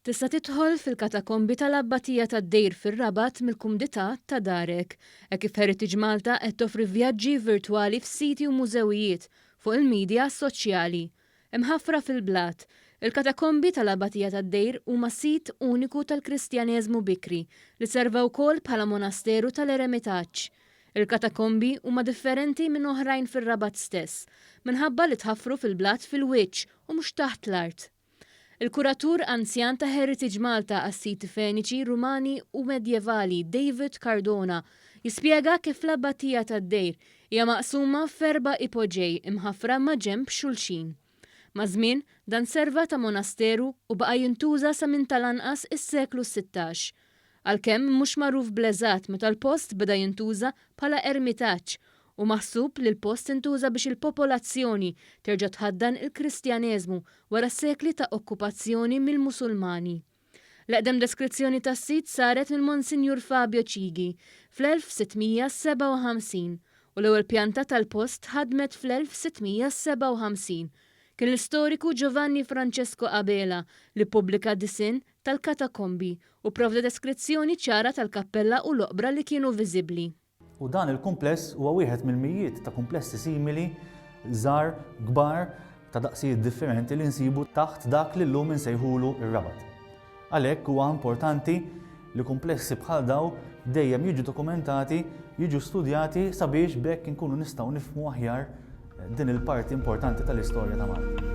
Tista' tidħol fil-katakombi tal-Abbatija tad-Dejr fir-Rabat mill-kumdità ta' darek, hekk kif Heritage Malta qed toffri vjaġġi virtwali f'siti u mużewijiet fuq il-midja soċjali. Imħaffra fil-blat, il-katakombi tal-Abbatija tad-Dejr huma sit uniku tal-Kristjaneżmu bikri li serva wkoll bħala monasteru tal-eremitaġġ. Il-katakombi huma differenti minn oħrajn fir-Rabat stess, minħabba li tħaffru fil-blat fil-wiċċ u mhux taħt l-art. Il-kuratur anzjan ta' Heritage Malta għas-siti Feniċi, Rumani u Medjevali, David Cardona, jispjega kif l-Abbatija tad-Dejr hija maqsuma f'erba' ipoġej imħaffra maġenb xulxin. Maż-żmien, dan serva ta' monasteru u baqa' jintuża sa minn tal-anqas is-seklu 16. Għalkemm mhux magħruf bl-eżatt meta l-post beda jintuża bħala ermitaġġ, hu maħsub li l-post intuża biex il-popolazzjoni terġa' tħaddan il-Kristjaneżmu wara sekli ta' okkupazzjoni mill-Musulmani. L-eqdem deskrizzjoni tas-sit saret mill-Monsinjur Fabio Chigi fl-1657 u l-ewwel pjanta tal-post tħaddmet fl-1657. Kien l-istoriku Giovanni Francesco Abela li ppubblika disinn tal-katakombi u pprovda deskrizzjoni ċara tal-kappella u l-oqbra li kienu viżibbli. U dan il-kumpless huwa wieħed mill-mijiet ta' kumplessi simili, żgħar, kbar, ta' daqsijiet differenti li nsibu taħt dak li llum insejħulu r-Rabat. Għalhekk huwa importanti li kumplessi bħal daw dejjem jiġu dokumentati, jiġu studjati sabiex b'hekk inkunu nistgħu nifhmu aħjar din il-parti importanti tal-istorja ta' Malta.